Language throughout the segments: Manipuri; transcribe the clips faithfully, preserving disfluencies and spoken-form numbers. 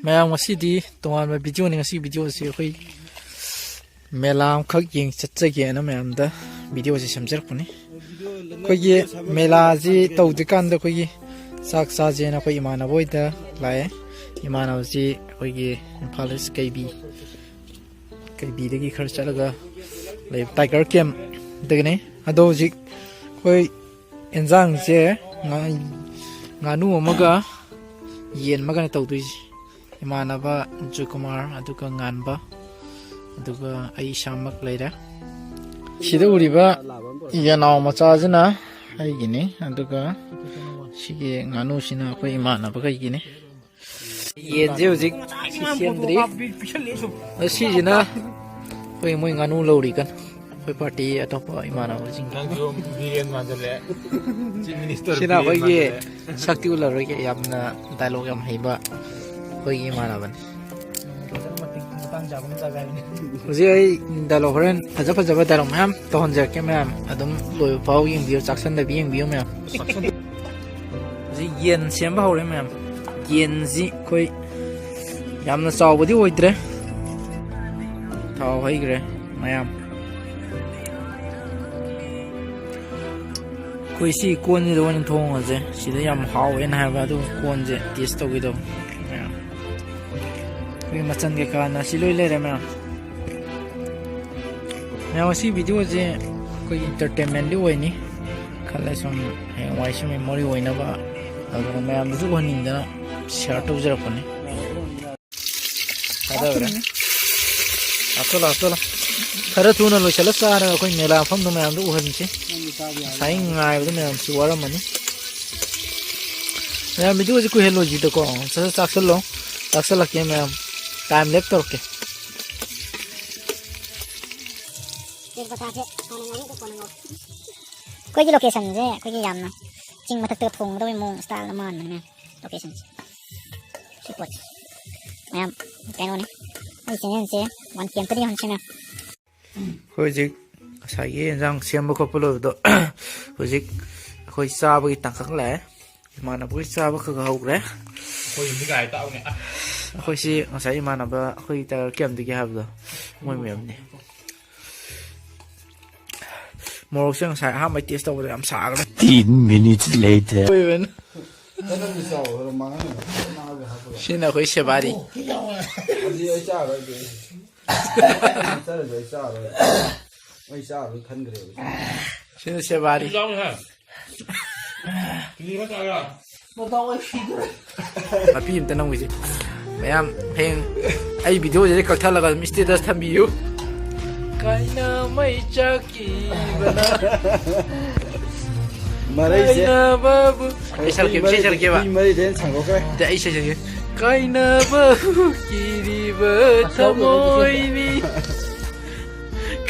ꯃꯌꯥꯝ, ꯉꯁꯤꯗꯤ ꯇꯣꯉꯥꯟꯕ ꯚꯤꯗꯤꯑꯣꯅꯤ꯫ ꯉꯁꯤ ꯚꯤꯗꯤꯑꯣꯁꯤ ꯑꯩꯈꯣꯏ ꯃꯦꯂꯥ ꯑꯃꯈꯛ ꯌꯦꯡ ꯆꯠꯆꯒꯦꯅ ꯃꯌꯥꯝꯗ ꯚꯤꯗꯤꯑꯣꯁꯤ ꯁꯦꯝꯖꯔꯛꯄꯅꯤ꯫ ꯑꯩꯈꯣꯏꯒꯤ ꯃꯦꯂꯥꯁꯤ ꯇꯧꯗ꯭ꯔꯤꯀꯥꯟꯗ ꯑꯩꯈꯣꯏꯒꯤ ꯆꯥꯛ ꯆꯥꯁꯦꯅ ꯑꯩꯈꯣꯏ ꯏꯃꯥꯟꯅꯕ ꯍꯣꯏꯗ ꯂꯥꯛꯑꯦ꯫ ꯏꯃꯥꯟꯅꯕꯁꯤ ꯑꯩꯈꯣꯏꯒꯤ ꯏꯝꯐꯥꯜ ꯏꯁ ꯀꯩꯕꯤ, ꯀꯩꯕꯤꯗꯒꯤ ꯈꯔ ꯆꯠꯂꯒ ꯂꯩꯕ ꯇꯥꯏꯒꯔ ꯀꯦꯝꯗꯒꯤꯅꯤ꯫ ꯑꯗꯣ ꯍꯧꯖꯤꯛ ꯑꯩꯈꯣꯏ ꯑꯦꯟꯖꯥꯡꯁꯦ ꯉꯥ-, ꯉꯥꯅꯨ ꯑꯃꯒ ꯌꯦꯟ ꯑꯃꯒꯅ ꯇꯧꯗꯣꯏꯁꯦ꯫ ꯏꯃꯥꯟꯅꯕ ꯖꯣꯏꯀꯨꯃꯥꯔ, ꯑꯗꯨꯒ ꯉꯥꯟꯕ, ꯑꯗꯨꯒ ꯑꯩ ꯏꯁꯥꯃꯛ ꯂꯩꯔꯦ꯫ ꯁꯤꯗ ꯎꯔꯤꯕ ꯌꯦꯅꯥꯎ ꯃꯆꯥꯁꯤꯅ ꯑꯩꯒꯤꯅꯤ, ꯑꯗꯨꯒ ꯁꯤꯒꯤ ꯉꯥꯅꯨꯁꯤꯅ ꯑꯩꯈꯣꯏ ꯏꯃꯥꯟꯅꯕꯈꯩꯒꯤꯅꯤ꯫ ꯌꯦꯟꯁꯦ ꯍꯧꯖꯤꯛ ꯁꯤ ꯁꯦꯝꯗ꯭ꯔꯤ꯫ ꯑꯗꯣ ꯁꯤꯁꯤꯅ ꯑꯩꯈꯣꯏ ꯃꯣꯏ ꯉꯥꯅꯨ ꯂꯧꯔꯤ ꯀꯟꯅ꯫ ꯑꯩꯈꯣꯏ ꯄꯥꯔꯇꯤ ꯑꯇꯣꯞꯄ ꯏꯃꯥꯟꯅꯕꯁꯤꯡ꯫ ꯅꯪꯁꯨ ꯕꯤꯔꯦꯟ ꯃꯥꯟꯁꯤꯜꯂꯦ꯫ ꯆꯤꯐ ꯃꯤꯅꯤꯁꯇꯔ ꯁꯤꯅ ꯕꯤꯔꯦꯟ ꯑꯩꯈꯣꯏꯒꯤ ꯃꯥꯟꯁꯤꯜꯂꯦ꯫ ꯁꯛꯇꯤ ꯎꯠꯂꯔꯣꯏꯒꯦ, ꯌꯥꯝꯅ ꯗꯥꯏꯂꯣꯛ ꯌꯥꯝ ꯍꯩꯕ ꯑꯩꯈꯣꯏꯒꯤ ꯏꯃꯥꯟꯅꯕꯅꯤ꯫ ꯍꯧꯖꯤꯛ ꯑꯩ ꯗꯥꯏꯂꯣꯛ ꯍꯣꯔꯦꯟ ꯐꯖ ꯐꯖꯕ ꯗꯥꯏꯂꯣꯛ ꯃꯌꯥꯝ ꯇꯧꯍꯟꯖꯔꯛꯀꯦ ꯃꯌꯥꯝ꯫ ꯑꯗꯨꯝ ꯂꯣꯏꯕ ꯐꯥꯎ ꯌꯦꯡꯕꯤꯌꯨ, ꯆꯥꯛꯁꯟꯗꯕꯤ ꯌꯦꯡꯕꯤꯌꯨ ꯃꯌꯥꯝ꯫ ꯍꯧꯖꯤꯛ ꯌꯦꯟ ꯁꯦꯝꯕ ꯍꯧꯔꯦ ꯃꯌꯥꯝ꯫ ꯌꯦꯟꯁꯤ ꯑꯩꯈꯣꯏ ꯌꯥꯝꯅ ꯆꯥꯎꯕꯗꯤ ꯑꯣꯏꯗ꯭ꯔꯦ꯫ ꯊꯥꯎ ꯍꯩꯈ꯭ꯔꯦ ꯃꯌꯥꯝ꯫ ꯑꯩꯈꯣꯏ ꯁꯤ ꯀꯣꯟꯁꯤꯗ ꯑꯣꯏꯅ ꯊꯣꯡꯉꯁꯦ꯫ ꯁꯤꯗ ꯌꯥꯝ ꯍꯥꯎꯋꯦꯅ ꯍꯥꯏꯕ ꯑꯗꯨ ꯀꯣꯟꯁꯦ ꯇꯦꯁ ꯇꯧꯒꯦ ꯇꯧꯕ ꯃꯌꯥꯝ꯫ ꯑꯩꯈꯣꯏ ꯃꯆꯟ ꯀꯩꯀꯥꯅ ꯁꯤ ꯂꯣꯏ ꯂꯩꯔꯦ ꯃꯌꯥꯝ꯫ ꯃꯌꯥꯝ, ꯉꯁꯤ ꯚꯤꯗꯤꯑꯣꯁꯦ ꯑꯩꯈꯣꯏꯒꯤ ꯏꯟꯇꯔꯇꯦꯟꯃꯦꯟꯗꯤ ꯑꯣꯏꯅꯤ ꯈꯜꯂꯦ꯫ ꯁꯨꯝ ꯍꯌꯦꯡꯋꯥꯏꯁꯨ ꯃꯦꯃꯣꯔꯤ ꯑꯣꯏꯅꯕ, ꯑꯗꯨꯒ ꯃꯌꯥꯝꯗꯁꯨ ꯎꯍꯟꯅꯤꯡꯗꯅ ꯁꯤꯌꯥꯔ ꯇꯧꯖꯔꯛꯄꯅꯤ꯫ ꯊꯥꯗꯈ꯭ꯔꯦ꯫ ꯍꯥꯞꯆꯤꯜꯂꯣ, ꯍꯥꯞꯆꯤꯜꯂꯣ꯫ ꯈꯔ ꯊꯨꯅ ꯂꯣꯏꯁꯤꯜꯂ ꯆꯥꯔꯒ ꯑꯩꯈꯣꯏ ꯃꯦꯂꯥ ꯃꯐꯝꯗꯣ ꯃꯌꯥꯝꯗ ꯎꯍꯟꯁꯤ꯫ ꯉꯁꯥꯏ ꯉꯥꯏꯕꯗ ꯃꯌꯥꯝꯁꯨ ꯋꯥꯔꯝꯃꯅꯤ꯫ ꯃꯌꯥꯝ, ꯚꯤꯗꯤꯑꯣꯁꯤ ꯀꯨꯏꯍꯜꯂꯣꯏꯁꯤꯗꯀꯣ꯫ ꯁꯠ ꯁꯠ ꯆꯥꯛꯁꯤꯜꯂꯣ꯫ ꯆꯥꯛꯁꯤꯜꯂꯛꯀꯦ ꯃꯌꯥꯝ꯫ ꯇꯥꯏꯝ ꯂꯦꯞ ꯇꯧꯔꯛꯀꯦ꯫ ꯑꯩꯈꯣꯏꯒꯤ ꯂꯣꯀꯦꯁꯟꯁꯦ ꯑꯩꯈꯣꯏꯒꯤ ꯌꯥꯝꯅ ꯆꯤꯡ ꯃꯊꯛꯇꯒ ꯊꯣꯡꯒꯗꯕꯒꯤ ꯃꯑꯣꯡ ꯁ꯭ꯇꯥꯏꯜ ꯑꯃ ꯃꯥꯟꯕꯅꯦ ꯃꯌꯥꯝ, ꯂꯣꯀꯦꯁꯟꯁꯦ꯫ ꯁꯤ ꯄꯣꯠꯁꯦ ꯃꯌꯥꯝ ꯀꯩꯅꯣꯅꯦ, ꯑꯩ ꯆꯦꯅꯦꯜꯁꯦ ꯋꯥꯟ ꯀꯦ ꯑꯝꯇꯗꯤ ꯌꯧꯍꯟꯁꯦ ꯃꯌꯥꯝ꯫ ꯑꯩꯈꯣꯏ ꯍꯧꯖꯤꯛ ꯉꯁꯥꯏꯒꯤ ꯌꯦꯟꯖꯥꯡ ꯁꯦꯝꯕ ꯈꯣꯠꯄ ꯂꯣꯏꯕꯗꯣ ꯍꯧꯖꯤꯛ ꯑꯩꯈꯣꯏ ꯆꯥꯕꯒꯤ ꯇꯥꯡꯀꯛ ꯂꯥꯛꯑꯦ꯫ ꯏꯃꯥꯟꯅꯕꯈꯣꯏ ꯆꯥꯕ ꯈꯔ ꯈꯔ ꯍꯧꯈ꯭ꯔꯦ꯫ ꯑꯩꯈꯣꯏ ꯌꯨꯝꯗꯤ ꯀꯥꯏ ꯇꯥꯛꯎꯅꯦ? ꯑꯁ, ꯑꯩꯈꯣꯏꯁꯤ ꯉꯁꯥꯏ ꯏꯃꯥꯟꯅꯕ ꯑꯩꯈꯣꯏ ꯇꯥꯏꯒꯔ ꯀꯦꯝꯗꯒꯤ ꯍꯥꯏꯕꯗꯣ, ꯃꯣꯏ ꯃꯌꯥꯝꯅꯤ꯫ ꯃꯣꯔꯣꯛꯁꯦ ꯉꯁꯥꯏ ꯑꯍꯥꯟꯕ ꯇꯦꯁ ꯇꯧꯕꯗ ꯌꯥꯝ ꯁꯥꯈ꯭ꯔꯦ꯫ Ten minutes later. ꯁꯤꯅ ꯑꯩꯈꯣꯏ ꯁꯦꯕꯥꯔꯤ꯫ ꯑꯗꯨꯗꯤ ꯑꯩ ꯆꯥꯔꯣꯏ, ꯑꯗꯨꯗꯤ꯫ ꯆꯥꯔꯣꯏ, ꯑꯩ ꯆꯥꯔꯣꯏ꯫ ꯑꯩ ꯆꯥꯔꯣꯏ ꯈꯟꯈ꯭ꯔꯦꯕ꯫ ꯁꯤꯅ ꯁꯦꯕꯥꯔꯤ꯫ ꯃꯄꯤ ꯑꯝꯇ ꯅꯝꯈꯤꯁꯦ꯫ ꯃꯌꯥꯝ ꯍꯌꯦꯡ ꯑꯩ ꯚꯤꯗꯤꯑꯣꯁꯤꯗ ꯀꯛꯊꯠꯂꯒ ꯑꯗꯨꯝ status ꯊꯝꯕꯤꯌꯨ꯫ ꯀꯥꯏꯅ ꯃꯩ ꯆꯥꯛꯈꯤꯕꯅ ꯃꯔꯩꯁꯦ꯫ ꯀꯥꯏꯅꯕꯕꯨ꯫ ꯑꯩ ꯁꯛꯀꯦ, ꯏꯁꯩ ꯁꯛꯀꯦꯕ꯫ ꯅꯨꯄꯤ ꯃꯔꯩꯗꯩ ꯍꯦꯟꯅ ꯁꯥꯡꯗꯣꯛꯈ꯭ꯔꯦ꯫ ꯑꯗ ꯑꯩ ꯏꯁꯩ ꯁꯛꯀꯦ꯫ ꯀꯥꯏꯅꯕꯕꯨ ꯀꯤꯔꯤꯕ ꯊꯃꯣꯏꯅꯤ꯫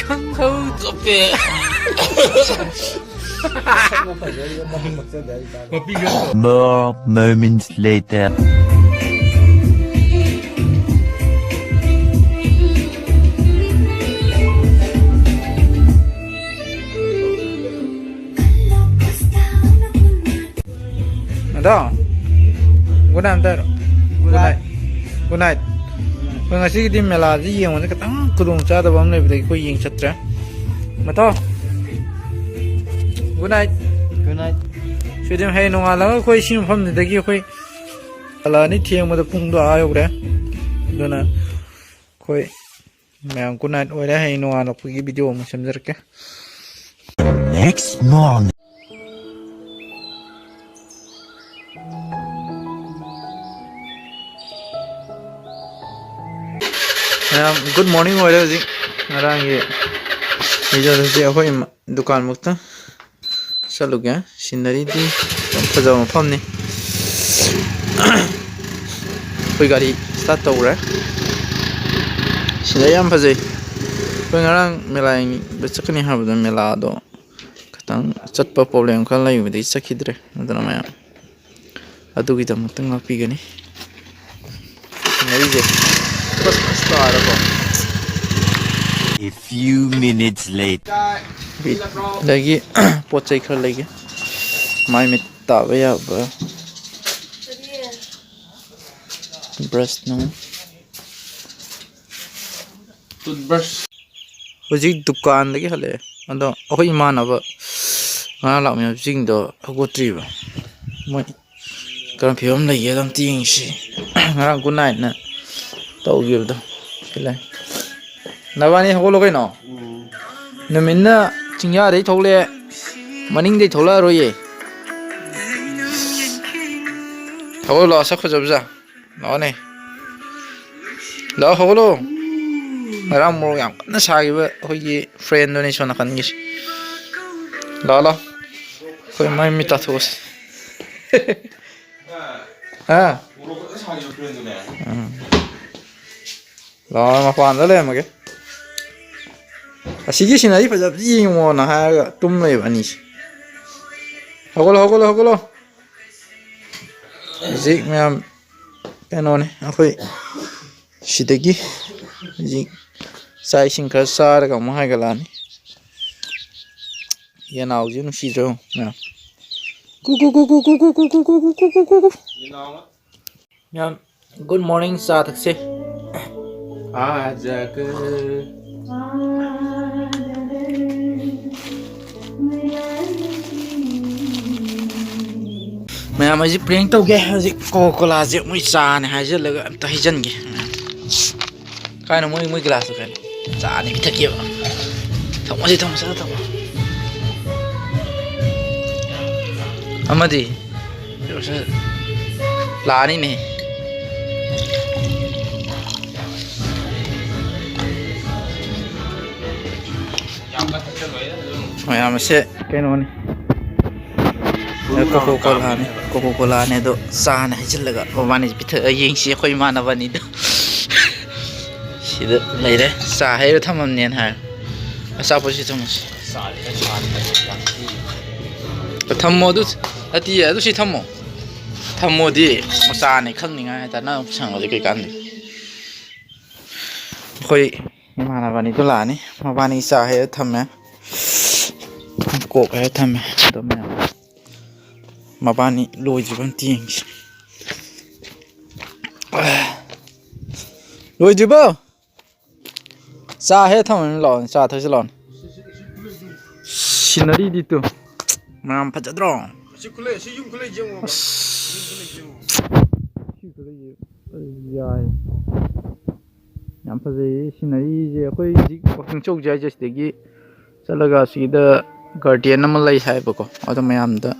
ꯈꯪꯍꯧꯗꯣꯛꯇꯦ꯫ More moments later. ꯑꯗꯣ, good night ꯑꯝꯇ ꯍꯥꯏꯔꯣ꯫ Good night꯫ Good night꯫ ꯑꯩꯈꯣꯏ ꯉꯁꯤꯒꯤꯗꯤ ꯃꯦꯂꯥꯁꯤ ꯌꯦꯡꯕꯗ ꯈꯤꯇꯪ ꯈꯨꯗꯣꯡ ꯆꯥꯗꯕ ꯑꯃ ꯂꯩꯕꯗꯒꯤ ꯑꯩꯈꯣꯏ ꯌꯦꯡ ꯆꯠꯇ꯭ꯔꯦ꯫ ꯃꯇꯥꯎ꯫ Good night꯫ Good night꯫ ꯁꯤꯗꯤ ꯍꯌꯦꯡ ꯅꯣꯡꯉꯥꯜꯂꯒ ꯑꯩꯈꯣꯏ ꯁꯤ ꯃꯐꯝꯁꯤꯗꯒꯤ ꯑꯩꯈꯣꯏ ꯍꯜꯂꯛꯑꯅꯤ꯫ ꯊꯦꯡꯕꯗ ꯄꯨꯡꯗꯣ ꯑꯥ ꯌꯧꯔꯦ꯫ ꯑꯗꯨꯅ ꯑꯩꯈꯣꯏ ꯃꯌꯥꯝ good night ꯑꯣꯏꯔꯦ꯫ ꯍꯌꯦꯡ ꯅꯣꯡꯉꯥꯜꯂꯛꯄꯒꯤ ꯚꯤꯗꯤꯑꯣ ꯑꯃꯨꯛ ꯁꯦꯝꯖꯔꯛꯀꯦ꯫ Next morning. ꯃꯌꯥꯝ good morning ꯑꯣꯏꯔꯦ ꯍꯧꯖꯤꯛ꯫ ꯉꯔꯥꯡꯒꯤ ꯚꯤꯗꯤꯑꯣꯗ ꯍꯧꯖꯤꯛ ꯑꯩꯈꯣꯏ ꯏꯃꯥ-, ꯗꯨꯀꯥꯟꯃꯛꯇ ꯆꯠꯂꯨꯒꯦ꯫ Sceneryꯗꯤ ꯌꯥꯝ ꯐꯖꯕ ꯃꯐꯝꯅꯤ꯫ ꯑꯩꯈꯣꯏ ꯒꯥꯔꯤ start ꯇꯧꯈ꯭ꯔꯦ꯫ Scenery ꯌꯥꯝ ꯐꯖꯩ꯫ ꯑꯩꯈꯣꯏ ꯉꯔꯥꯡ ꯃꯦꯂꯥ ꯌꯦꯡꯕ ꯆꯠꯀꯅꯤ ꯍꯥꯏꯕꯗ ꯃꯦꯂꯥꯗꯣ ꯈꯤꯇꯪ ꯆꯠꯄ problem ꯈꯔ ꯂꯩꯕꯗꯒꯤ ꯆꯠꯈꯤꯗ꯭ꯔꯦ꯫ ꯑꯗꯨꯅ ꯃꯌꯥꯝ ꯑꯗꯨꯒꯤꯗꯃꯛꯇ ꯉꯥꯛꯄꯤꯒꯅꯤ꯫ Sceneryꯁꯦ ꯐꯖ ꯐꯖ ꯇꯥꯔꯀꯣ꯫ A few minutes later. ꯑꯗꯒꯤ ꯄꯣꯠ ꯆꯩ ꯈꯔ ꯂꯩꯒꯦ꯫ ꯃꯥꯏ ꯃꯤꯠ ꯇꯥꯕ ꯌꯥꯕ꯫ ꯕ꯭ꯔꯁ ꯅꯨꯡ꯫ ꯇꯨꯠꯕ꯭ꯔꯁ꯫ ꯍꯧꯖꯤꯛ ꯗꯨꯀꯥꯟꯗꯒꯤ ꯍꯜꯂꯛꯑꯦ꯫ ꯑꯗꯣ ꯑꯩꯈꯣꯏ ꯏꯃꯥꯟꯅꯕ ꯉꯔꯥꯡ ꯂꯥꯛꯃꯤꯟꯅꯕꯁꯤꯡꯗꯣ ꯍꯧꯒꯠꯇ꯭ꯔꯤꯕ꯫ ꯃꯣꯏ ꯀꯔꯝ ꯐꯤꯕꯝ ꯂꯩꯒꯦ ꯑꯗꯨꯝ ꯌꯦꯡꯁꯤ꯫ ꯉꯔꯥꯡ ꯒꯨꯗ ꯅꯥꯏꯠꯅ ꯇꯧꯈꯤꯕꯗꯣ꯫ ꯁꯤ ꯂꯩ꯫ ꯅꯕꯥꯅꯤ ꯍꯧꯒꯠꯂꯣ ꯀꯩꯅꯣ꯫ ꯎꯝ꯫ ꯅꯨꯃꯤꯠꯅ ꯆꯤꯡꯌꯥꯗꯩ ꯊꯣꯛꯂꯛꯑꯦ꯫ ꯃꯅꯤꯡꯗꯩ ꯊꯣꯛꯂꯛꯑꯔꯣꯏꯌꯦ꯫ ꯍꯧꯒꯠꯂꯣ, ꯁꯛ ꯐꯖꯕꯖꯥ꯫ ꯂꯥꯛꯑꯣꯅꯦ꯫ ꯂꯥꯛꯑꯣ, ꯍꯧꯒꯠꯂꯣ꯫ ꯉꯔꯥꯡ ꯃꯣꯔꯣꯛ ꯌꯥꯝ ꯀꯟꯅ ꯁꯥꯈꯤꯕ ꯑꯩꯈꯣꯏꯒꯤ ꯐ꯭ꯔꯦꯟꯗꯨꯅꯤ ꯁꯣꯝ ꯅꯥꯀꯟꯒꯤꯁꯦ꯫ ꯂꯥꯛꯑꯣ, ꯂꯥꯛꯑꯣ꯫ ꯑꯩꯈꯣꯏ ꯃꯥꯏ ꯃꯤꯠ ꯇꯥꯊꯣꯛꯑꯁꯤ꯫ ꯍꯥ? ꯎꯝ꯫ ꯂꯥꯛꯑꯣ, ꯃꯄꯥꯟꯗ ꯂꯩꯔꯝꯃꯒꯦ꯫ "ꯑꯁꯤꯒꯤ ꯁꯤꯅꯔꯤ ꯐꯖꯕꯁꯤ ꯌꯦꯡꯉꯣꯅ" ꯍꯥꯏꯔꯒ ꯇꯨꯝ ꯂꯩꯕ ꯑꯅꯤꯁꯦ꯫ ꯍꯧꯒꯠꯂꯣ, ꯍꯧꯒꯠꯂꯣ, ꯍꯧꯒꯠꯂꯣ꯫ ꯍꯧꯖꯤꯛ ꯃꯌꯥꯝ ꯀꯩꯅꯣꯅꯦ, ꯑꯩꯈꯣꯏ ꯁꯤꯗꯒꯤ ꯍꯧꯖꯤꯛ ꯆꯥꯛ ꯏꯁꯤꯡ ꯈꯔ ꯆꯥꯔꯒ ꯑꯃꯨꯛ ꯍꯥꯏꯒꯠꯂꯛꯑꯅꯤ꯫ ꯌꯦꯅꯥꯎꯁꯦ ꯅꯨꯡꯁꯤꯗ꯭ꯔꯣ ꯃꯌꯥꯝ? ꯀꯨ ꯀꯨ ꯀꯨ꯫ ꯃꯌꯥꯝ, ꯒꯨꯗ ꯃꯣꯔꯅꯤꯡ, ꯆꯥ ꯊꯛꯁꯦ꯫ ꯐꯥꯖꯒ꯫ ꯃꯌꯥꯝ, ꯑꯩꯁꯦ ꯄ꯭ꯔꯦꯡ ꯇꯧꯒꯦ꯫ ꯍꯧꯖꯤꯛ ꯀꯣꯀꯣ ꯀꯣꯂꯥꯁꯦ ꯃꯣꯏ ꯆꯥꯅꯦ ꯍꯥꯏꯖꯤꯜꯂꯒ ꯑꯝꯇ ꯍꯩꯖꯤꯟꯒꯦ꯫ ꯀꯥꯏꯅꯣ ꯃꯣꯏ, ꯃꯣꯏ ꯒꯤꯂꯥꯁꯇꯣ ꯀꯥꯏꯅꯣ? ꯆꯥꯅꯤ ꯄꯤꯊꯛꯀꯦꯕ꯫ ꯊꯝꯃꯣꯁꯤ, ꯊꯝꯃꯣ, ꯆꯠꯂꯣ, ꯊꯝꯃꯣ꯫ ꯑꯃꯗꯤ ꯂꯥꯛꯑꯅꯤꯅꯦ꯫ ꯃꯌꯥꯝ ꯑꯁꯦ ꯀꯩꯅꯣꯅꯤ꯫ ꯀꯣꯀꯣ ꯀꯣꯂꯥꯅꯦ, ꯀꯣꯀꯣ ꯀꯣꯂꯥꯅꯦ꯫ ꯑꯗꯣ ꯆꯥꯅ ꯍꯩꯖꯤꯜꯂꯒ ꯃꯕꯥꯅꯤ ꯄꯤꯊꯛꯑ ꯌꯦꯡꯁꯤ ꯑꯩꯈꯣꯏ ꯏꯃꯥꯟꯅꯕ ꯑꯅꯤꯗꯣ꯫ ꯁꯤꯗ ꯂꯩꯔꯦ꯫ ꯆꯥ ꯍꯩꯔ ꯊꯝꯃꯝꯅꯦꯅ ꯍꯥꯏ꯫ ꯑꯆꯥꯄꯣꯠꯁꯤ ꯊꯝꯃꯁꯤ꯫ ꯊꯝꯃꯣ ꯑꯗꯨ, ꯅꯠꯇꯤꯌꯦ, ꯑꯗꯨ ꯁꯤ ꯊꯝꯃꯣ꯫ ꯊꯝꯃꯣꯗꯤ ꯃꯆꯥꯅꯦ ꯈꯪꯅꯤꯉꯥꯏ ꯍꯥꯏꯇꯥꯔꯦ꯫ ꯅꯪ ꯁꯪꯉꯗꯤ ꯀꯩꯀꯥꯟꯗꯦ꯫ ꯑꯩꯈꯣꯏ ꯏꯃꯥꯟꯅꯕ ꯑꯅꯤꯗꯣ ꯂꯥꯛꯑꯅꯤ꯫ ꯃꯕꯥꯅꯤ ꯆꯥ ꯍꯩꯔ ꯊꯝꯃꯦ꯫ ꯀꯣꯛ ꯍꯩꯔ ꯊꯝꯃꯦ꯫ ꯑꯗꯣ ꯃꯌꯥꯝ ꯃꯕꯥꯅꯤ ꯂꯣꯏꯗ꯭ꯔꯤꯕ ꯑꯝꯇ ꯌꯦꯡꯁꯤ꯫ ꯂꯣꯏꯗ꯭ꯔꯤꯕꯣ? ꯆꯥ ꯍꯦꯛ ꯊꯝꯃꯝꯃꯤ, ꯂꯥꯛꯑꯣꯅꯦ, ꯆꯥ ꯊꯛꯁꯤ ꯂꯥꯛꯑꯣꯅꯦ꯫ ꯁꯤꯅꯔꯤꯗꯤ ꯇꯨ꯫ ꯃꯌꯥꯝ ꯐꯖꯗ꯭ꯔꯣ? ꯁꯤ ꯈꯨꯂꯩ, ꯁꯤ ꯌꯨꯝ ꯈꯨꯂꯩꯁꯦ ꯌꯦꯡꯉꯣ꯫ ꯑꯁ꯫ ꯌꯨꯝ ꯈꯨꯂꯩꯁꯦ ꯌꯥꯝ ꯐꯖꯩ꯫ ꯌꯥꯝ ꯐꯖꯩꯌꯦ ꯁꯤꯅꯔꯤꯁꯦ꯫ ꯑꯩꯈꯣꯏ ꯍꯧꯖꯤꯛ ꯋꯥꯛꯀꯤꯡ ꯆꯧꯁꯦ ꯍꯥꯏꯁꯦ ꯁꯤꯗꯒꯤ ꯆꯠꯂꯒ ꯑꯁꯤꯗ ꯒꯥꯔꯗꯦꯟ ꯑꯃ ꯂꯩ ꯍꯥꯏꯕꯀꯣ꯫ ꯑꯗꯣ ꯃꯌꯥꯝꯗ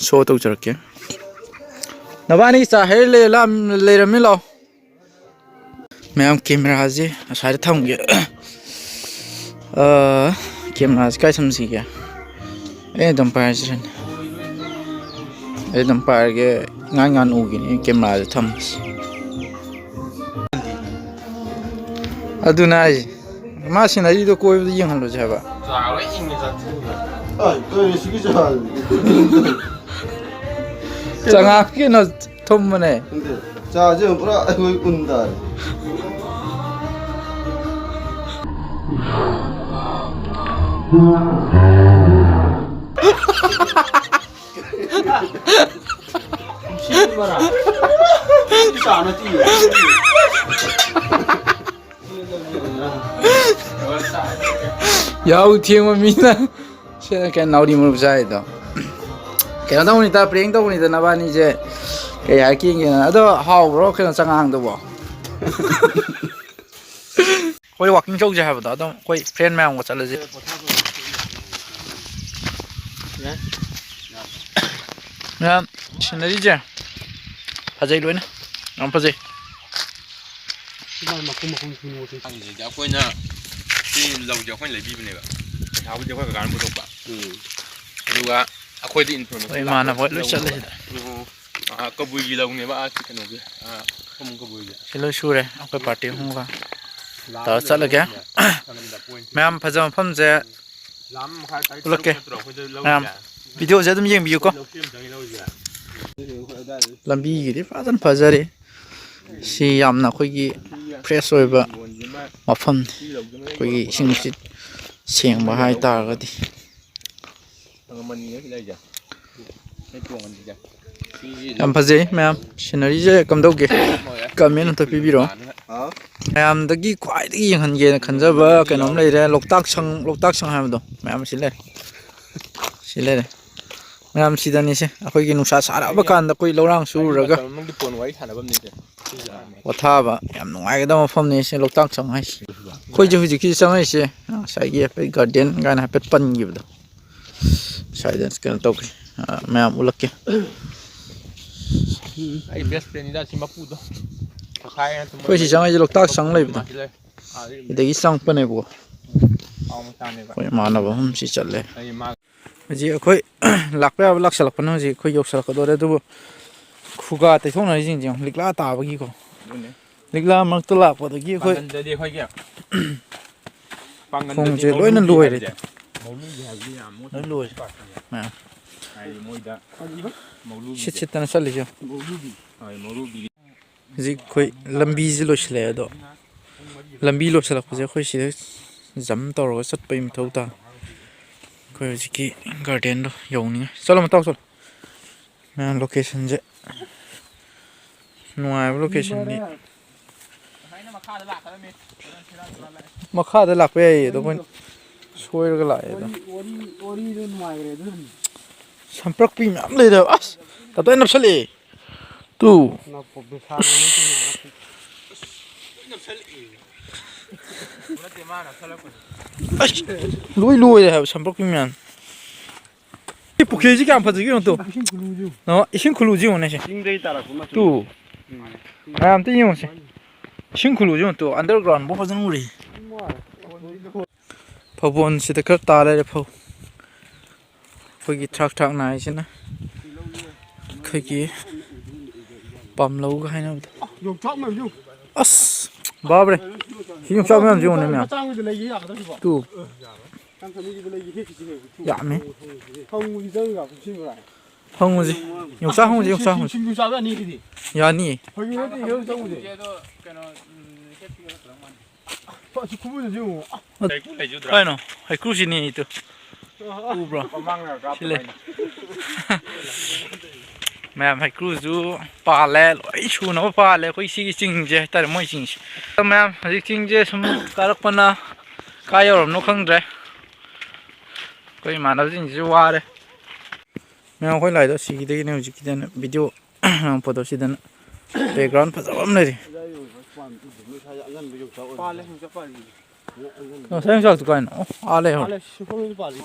ꯁꯣ ꯇꯧꯖꯔꯛꯀꯦ꯫ ꯅꯕꯥꯅꯤ ꯆꯥ ꯍꯩꯔ ꯂꯩ-, ꯂꯥꯝ-, ꯂꯩꯔꯝꯃꯤ, ꯂꯥꯛꯑꯣ꯫ ꯃꯌꯥꯝ ꯀꯦꯃꯦꯔꯥꯁꯦ ꯑꯁ꯭ꯋꯥꯏꯗ ꯊꯝꯒꯦ꯫ ꯑ, ꯀꯦꯃꯦꯔꯥꯁꯦ ꯀꯥꯏ ꯊꯝꯁꯤꯒꯦ? ꯑꯩ ꯑꯗꯨꯝ ꯄꯥꯏꯔꯁꯤꯔꯅꯦ꯫ ꯑꯩ ꯑꯗꯨꯝ ꯄꯥꯏꯔꯒꯦ꯫ ꯉꯥꯟ ꯉꯥꯟ ꯎꯒꯤꯅꯤ ꯀꯦꯃꯦꯔꯥꯁꯦ ꯊꯝꯕꯁꯦ꯫ ꯑꯗꯨꯅ ꯍꯥꯏꯁꯦ꯫ ꯃꯥ ꯁꯤꯅꯔꯤꯗꯣ ꯀꯣꯏꯕꯗ ꯌꯦꯡꯍꯜꯂꯨꯁꯦ ꯍꯥꯏꯕ꯫ ꯆꯥ ꯂꯣꯏ ꯏꯪꯉꯦ ꯆꯥꯊꯣꯛꯑꯒ꯫ ꯑ, ꯀꯩꯅꯣ ꯁꯤꯒꯤ ꯆꯥꯁꯦ? ꯆꯉꯥꯡ ꯀꯩꯅꯣ ꯊꯨꯝꯕꯅꯦ꯫ ꯅꯠꯇꯦ, ꯆꯥꯁꯦ ꯄꯨꯔꯥ ꯑꯩꯈꯣꯏ ꯎꯟ ꯇꯥꯔꯦ꯫ ꯁꯤꯒꯤ ꯃꯔꯥ꯫ ꯁꯤꯒꯤ ꯆꯥ ꯅꯠꯇꯤꯌꯦ꯫ ꯌꯥꯍꯧ ꯊꯦꯡꯕ ꯃꯤꯅ ꯁꯦ ꯀꯩꯅꯣ ꯅꯥꯎꯔꯤ ꯃꯔꯨ ꯆꯥꯏꯗꯣ꯫ ꯀꯩꯅꯣ ꯇꯧꯕꯅꯤꯗ, prank ꯇꯧꯕꯅꯤꯗ ꯅꯕꯥꯅꯤꯁꯦ꯫ ꯀꯩ ꯍꯥꯏꯔꯛꯀꯦ ꯌꯦꯡꯒꯦꯅ꯫ ꯑꯗꯣ ꯍꯥꯎꯕ꯭ꯔꯣ ꯀꯩꯅꯣ ꯆꯉꯥꯡꯗꯨꯕꯣ? ꯑꯩꯈꯣꯏ walking ꯆꯧꯁꯦ ꯍꯥꯏꯕꯗꯣ ꯑꯗꯨꯝ ꯑꯩꯈꯣꯏ friend ꯃꯌꯥꯝꯒ ꯆꯠꯂꯁꯦ꯫ ꯃꯌꯥꯝ sceneryꯁꯦ ꯐꯖꯩ ꯂꯣꯏꯅ꯫ ꯌꯥꯝ ꯐꯖꯩ꯫ ꯁꯤ ꯃꯥꯏ ꯃꯈꯨꯝ ꯃꯈꯨꯝ ꯁꯨꯅ ꯁꯤ꯫ ꯍꯪꯉꯤꯁꯤꯗꯤ ꯑꯩꯈꯣꯏꯅ ꯁꯤ ꯂꯧꯁꯦ ꯑꯩꯈꯣꯏꯅ ꯂꯩꯕꯤꯕꯅꯦꯕ꯫ ꯄꯩꯁꯥꯕꯨꯗꯤ ꯑꯩꯈꯣꯏ ꯀꯀꯥꯅ ꯄꯨꯊꯣꯛꯄ꯫ ꯎꯝ꯫ ꯑꯗꯨꯒ ꯑꯩꯈꯣꯏꯗ information ꯑꯩꯈꯣꯏ ꯏꯃꯥꯟꯅꯕ ꯍꯣꯏ ꯂꯣꯏ ꯂꯧꯅꯕ꯫ ꯆꯠꯂꯦ ꯁꯤꯗ꯫ ꯑꯣ꯫ ꯑꯥ, ꯀꯕꯨꯏꯒꯤ ꯂꯧꯅꯦꯕ, ꯑꯥ, ꯀꯩꯅꯣꯒꯤ, ꯑꯥ, ꯈꯨꯝ ꯀꯕꯨꯏꯒꯤ꯫ ꯁꯤ ꯂꯣꯏ ꯁꯨꯔꯦ ꯑꯩꯈꯣꯏ party ꯑꯍꯨꯝꯒ꯫ ꯂꯥꯝ ꯇꯧꯔ ꯆꯠꯂꯒꯦ꯫ ꯂꯩꯔꯝꯃꯦ꯫ ꯃꯌꯥꯝ ꯐꯖꯕ ꯃꯐꯝꯁꯦ ꯂꯥꯝ ꯃꯈꯥꯏ ꯇꯥꯔꯦ, ꯎꯠꯂꯛꯀꯦ꯫ ꯇꯔꯨꯛ ꯅꯠꯇ꯭ꯔꯣ ꯑꯩꯈꯣꯏꯗ ꯃꯌꯥꯝ ꯂꯧꯔꯤꯁꯦ? Videoꯁꯦ ꯑꯗꯨꯝ ꯌꯦꯡꯕꯤꯌꯨꯀꯣ꯫ ꯂꯧꯁꯤ ꯑꯝꯇꯪ ꯂꯧꯔꯤꯁꯦ? ꯂꯝꯕꯤꯒꯤꯗꯤ ꯐꯖꯅ ꯐꯖꯔꯦ꯫ ꯁꯤ ꯌꯥꯝꯅ ꯑꯩꯈꯣꯏꯒꯤ fresh ꯑꯣꯏꯕ ꯃꯐꯝꯅꯤ꯫ ꯑꯩꯈꯣꯏꯒꯤ ꯏꯁꯤꯡ ꯅꯨꯡꯁꯤꯠ ꯁꯦꯡꯕ ꯍꯥꯏꯇꯥꯔꯒꯗꯤ꯫ ꯁꯪꯉꯝ ꯑꯅꯤꯅꯦ ꯁꯤ ꯂꯩꯔꯤꯁꯦ꯫ ꯑꯩ ꯇꯣꯡꯉꯅꯤꯁꯦ꯫ ꯌꯥꯝ ꯐꯖꯩ ꯃꯌꯥꯝ꯫ ꯁꯤꯅꯔꯤꯁꯦ ꯀꯝꯗꯧꯒꯦ? ꯀꯃꯦꯟ ꯑꯝꯇ ꯄꯤꯕꯤꯔꯣ꯫ ꯃꯌꯥꯝꯗꯒꯤ ꯈ꯭ꯋꯥꯏꯗꯒꯤ ꯌꯦꯡꯍꯟꯒꯦꯅ ꯈꯟꯖꯕ ꯀꯩꯅꯣꯝ ꯂꯩꯔꯦ, ꯂꯣꯛꯇꯥꯛ ꯁꯪ, ꯂꯣꯛꯇꯥꯛ ꯁꯪ ꯍꯥꯏꯕꯗꯣ ꯃꯌꯥꯝ ꯁꯤ ꯂꯩꯔꯦ꯫ ꯁꯤ ꯂꯩꯔꯦ꯫ ꯃꯌꯥꯝ ꯁꯤꯗꯅꯤꯁꯦ ꯑꯩꯈꯣꯏꯒꯤ ꯅꯨꯡꯁꯥ ꯁꯥꯔꯛꯑꯕ ꯀꯥꯟꯗ ꯑꯩꯈꯣꯏ ꯂꯧꯔꯥꯡ ꯁꯨꯔꯨꯔꯒ ꯄꯣꯊꯥꯕ ꯌꯥꯝ ꯅꯨꯡꯉꯥꯏꯒꯗꯕ ꯃꯐꯝꯅꯤ ꯁꯤ ꯂꯣꯛꯇꯥꯛ ꯁꯪ ꯍꯥꯏꯁꯦ꯫ ꯑꯩꯈꯣꯏꯁꯦ ꯍꯧꯖꯤꯛꯀꯤ ꯆꯪꯉꯛꯏꯁꯦ ꯉꯁꯥꯏꯒꯤ ꯑꯩꯈꯣꯏ ꯒꯥꯔꯗꯦꯟ ꯀꯥꯏꯅ ꯍꯥꯏꯐꯦꯠ ꯄꯟꯈꯤꯕꯗꯣ꯫ ꯁ꯭ꯋꯥꯏꯗ ꯀꯩꯅꯣ ꯇꯧꯒꯦ, ꯑ, ꯃꯌꯥꯝ ꯎꯠꯂꯛꯀꯦ꯫ ꯑꯩ ꯕꯦꯁ ꯐ꯭ꯔꯦꯟꯅꯤꯗ ꯁꯤ ꯃꯄꯨꯗꯣ꯫ ꯑꯩꯈꯣꯏ ꯁꯤ ꯆꯪꯉꯛꯏꯁꯦ ꯂꯣꯛꯇꯥꯛ ꯁꯪ ꯂꯩꯕꯗꯣ꯫ ꯁꯤꯗꯒꯤ ꯆꯪꯉꯛꯄꯅꯦꯕꯀꯣ꯫ ꯑꯩꯈꯣꯏ ꯏꯃꯥꯟꯅꯕ ꯑꯍꯨꯝ ꯁꯤ ꯆꯠꯂꯦ꯫ ꯍꯧꯖꯤꯛ ꯑꯩꯈꯣꯏ ꯂꯥꯛꯄ ꯌꯥꯕ ꯂꯥꯛꯁꯜꯂꯛꯄꯅ ꯍꯧꯖꯤꯛ ꯑꯩꯈꯣꯏ ꯌꯧꯁꯜꯂꯛꯀꯗꯧꯔꯦ, ꯑꯗꯨꯕꯨ ꯈꯨꯒꯥ ꯇꯩꯊꯣꯛꯅꯔꯤꯁꯤꯡꯁꯦ ꯌꯦꯡꯉꯨ, ꯂꯤꯛꯂꯥ ꯇꯥꯕꯒꯤꯀꯣ꯫ ꯂꯤꯛꯂꯥ ꯃꯔꯛꯇ ꯂꯥꯛꯄꯗꯒꯤ ꯑꯩꯈꯣꯏ ꯄꯥꯡꯒꯟꯗꯗꯤ ꯑꯩꯈꯣꯏꯒꯤ ꯄꯥꯡꯒꯟꯗꯗꯤ ꯈꯣꯡꯁꯦ ꯂꯣꯏꯅ ꯃꯧꯂꯨꯗꯤ ꯂꯣꯏꯔꯦ꯫ ꯍꯥꯏꯕꯁꯦ꯫ ꯃꯧꯂꯨꯗꯤ ꯍꯥꯏꯕꯁꯦ ꯌꯥꯝ ꯃꯣꯠꯄ ꯂꯣꯏ ꯂꯣꯏꯔꯦ꯫ ꯄꯥꯛꯇꯅꯦ꯫ ꯃꯌꯥꯝ ꯍꯥꯏꯗꯤ ꯃꯣꯏꯗ ꯃꯧꯂꯨꯗꯤ ꯁꯤꯠ ꯁꯤꯠꯇꯅ ꯆꯠꯂꯤꯁꯦ꯫ ꯍꯣꯏ, ꯃꯧꯂꯨꯗꯤ꯫ ꯍꯧꯖꯤꯛ ꯑꯩꯈꯣꯏ ꯂꯝꯕꯤꯁꯦ ꯂꯣꯏꯁꯤꯜꯂꯛꯑꯦ, ꯑꯗꯣ ꯂꯝꯕꯤ ꯂꯣꯏꯁꯤꯜꯂꯛꯄꯁꯦ ꯑꯩꯈꯣꯏ ꯁꯤꯗ ꯖꯝ ꯇꯧꯔꯒ ꯆꯠꯄꯒꯤ ꯃꯊꯧ ꯇꯥꯏ꯫ ꯑꯩꯈꯣꯏ ꯍꯧꯖꯤꯛꯀꯤ ꯒꯥꯔꯗꯦꯟꯗꯣ ꯌꯧꯅꯤꯡꯉꯥꯏ꯫ ꯆꯠꯂꯣ, ꯃꯇꯥꯎ, ꯆꯠꯂꯣ꯫ ꯃꯌꯥꯝ ꯂꯣꯀꯦꯁꯟꯁꯦ ꯅꯨꯡꯉꯥꯏꯕ ꯂꯣꯀꯦꯁꯟꯗꯤ꯫ ꯃꯈꯥꯗ ꯂꯥꯛꯄ ꯌꯥꯏꯌꯦ, ꯑꯗꯣ ꯑꯩꯈꯣꯏꯅ ꯁꯣꯏꯔꯒ ꯂꯥꯛꯑꯦ ꯑꯗꯣ꯫ ꯋꯥꯔꯤ, ꯋꯥꯔꯤꯗꯣ ꯅꯨꯡꯉꯥꯏꯈ꯭ꯔꯦ ꯑꯗꯨꯅꯅꯤ꯫ ꯁꯝꯄ꯭ꯔꯛꯄꯤ ꯃꯌꯥꯝ ꯂꯩꯔꯦ꯫ ꯑꯁ! ꯇꯞꯇꯥꯏ ꯅꯞꯁꯜꯂꯛꯑꯦ꯫ ꯇꯨ꯫ ꯅꯞꯄꯕꯨ ꯁꯥꯡꯕ ꯅꯠꯇꯦꯅꯦ꯫ ꯑꯁ! ꯂꯣꯏ ꯂꯣꯏꯔꯦ ꯍꯥꯏꯕ ꯁꯝꯄ꯭ꯔꯛꯄꯤ ꯃꯌꯥꯝ꯫ ꯁꯤ ꯄꯨꯈ꯭ꯔꯤꯁꯤ ꯀꯌꯥꯝ ꯐꯖꯒꯦ ꯌꯦꯡꯉꯨ ꯇꯨ꯫ ꯏꯁꯤꯡ ꯈꯨꯂꯨꯁꯨ꯫ ꯑꯣ, ꯏꯁꯤꯡ ꯈꯨꯂꯨꯁꯤ ꯌꯦꯡꯉꯨꯅꯦ ꯁꯤ꯫ ꯆꯤꯡꯗꯒꯤ ꯇꯥꯔꯛꯄ ꯃꯆꯨ꯫ ꯇꯨ꯫ ꯎꯝ꯫ ꯃꯌꯥꯝ ꯑꯝꯇ ꯌꯦꯡꯉꯨꯁꯦ꯫ ꯏꯁꯤꯡ ꯈꯨꯂꯨꯁꯤ ꯌꯦꯡꯉꯨ ꯇꯨ꯫ Underground ꯐꯥꯎ ꯐꯖꯅ ꯎꯔꯤ꯫ ꯐꯧꯕꯣꯟꯁꯤꯗ ꯈꯔ ꯇꯥ ꯂꯩꯔꯦ ꯐꯧ꯫ ꯑꯩꯈꯣꯏꯒꯤ ꯊ꯭ꯔꯥꯛ ꯊ꯭ꯔꯥꯛ ꯅꯥꯏꯁꯤꯅ ꯑꯩꯈꯣꯏꯒꯤ ꯄꯥꯝꯂꯧꯒ ꯍꯥꯏꯅꯕꯗꯣ꯫ ꯌꯣꯡꯆꯥꯛ ꯃꯌꯥꯝꯁꯨ꯫ ꯑꯁ! ꯕꯥꯕ꯭ꯔꯦ! ꯁꯤ ꯌꯣꯡꯆꯥꯛ ꯃꯌꯥꯝꯁꯤ ꯌꯦꯡꯉꯨꯅꯦ ꯃꯌꯥꯝ꯫ ꯃꯆꯥ ꯑꯣꯏꯗ ꯂꯩꯒꯦ ꯌꯥꯒꯗ꯭ꯔꯥ ꯁꯤꯕꯣ? ꯇꯨ꯫ ꯌꯥꯝꯃꯤ꯫ ꯍꯪꯉꯨꯁꯤ ꯆꯪꯉꯒ ꯀꯨꯝꯁꯤꯟꯕ꯭ꯔꯥ? ꯍꯪꯉꯨꯁꯤ꯫ ꯌꯣꯡꯆꯥꯛ ꯍꯪꯉꯨꯁꯤ, ꯌꯣꯡꯆꯥꯛ ꯍꯪꯉꯨꯁꯤ꯫ ꯁꯤꯡꯖꯨ ꯆꯥꯕ ꯌꯥꯅꯤ ꯁꯤꯗꯤ꯫ ꯌꯥꯅꯤ꯫ ꯐꯥꯒꯤ ꯅꯠꯇꯦ, ꯌꯣꯡꯆꯥꯛ ꯍꯪꯉꯨꯁꯦ꯫ ꯑꯁꯤ ꯈꯨꯃꯨꯗꯁꯨ ꯌꯦꯡꯉꯣ꯫ ꯀꯩꯅꯣ? ꯍꯩꯀ꯭ꯔꯨꯁꯤꯅꯤ ꯏꯇꯨ꯫ ꯎꯕ꯭ꯔꯣ? ꯁꯤ ꯂꯩ꯫ ꯃꯌꯥꯝ ꯍꯩꯀ꯭ꯔꯨꯁꯨ ꯄꯥꯜꯂꯦ, ꯂꯣꯏ ꯁꯨꯅꯕ ꯄꯥꯜꯂꯦ ꯑꯩꯈꯣꯏ ꯁꯤꯒꯤ ꯆꯤꯡꯁꯦ ꯍꯥꯏꯇꯥꯔꯦ, ꯃꯣꯏ ꯆꯤꯡꯁꯦ꯫ ꯑꯗꯣ ꯃꯌꯥꯝ ꯍꯧꯖꯤꯛ ꯆꯤꯡꯁꯦ ꯁꯨꯝ ꯀꯥꯔꯛꯄꯅ ꯀꯥꯏ ꯌꯧꯔꯕꯅꯣ ꯈꯪꯗ꯭ꯔꯦ꯫ ꯑꯩꯈꯣꯏ ꯏꯃꯥꯟꯅꯕꯁꯤꯡꯁꯤꯁꯨ ꯋꯥꯔꯦ꯫ ꯃꯌꯥꯝ ꯑꯩꯈꯣꯏ ꯂꯥꯛꯏꯗꯣ ꯁꯤꯒꯤꯗꯒꯤꯅꯦ, ꯍꯧꯖꯤꯛꯀꯤꯗꯅ ꯚꯤꯗꯤꯑꯣ ꯐꯣꯇꯣꯁꯤꯗꯅ ꯕꯦꯛꯒ꯭ꯔꯥꯎꯟ ꯐꯖꯕ ꯑꯃ ꯂꯩꯔꯤ꯫ ꯉꯁꯥꯏ ꯌꯣꯡꯆꯥꯛꯇꯣ ꯀꯥꯏꯅꯣ? ꯑꯣ, ꯑꯥ ꯂꯩꯍꯧꯔꯦ꯫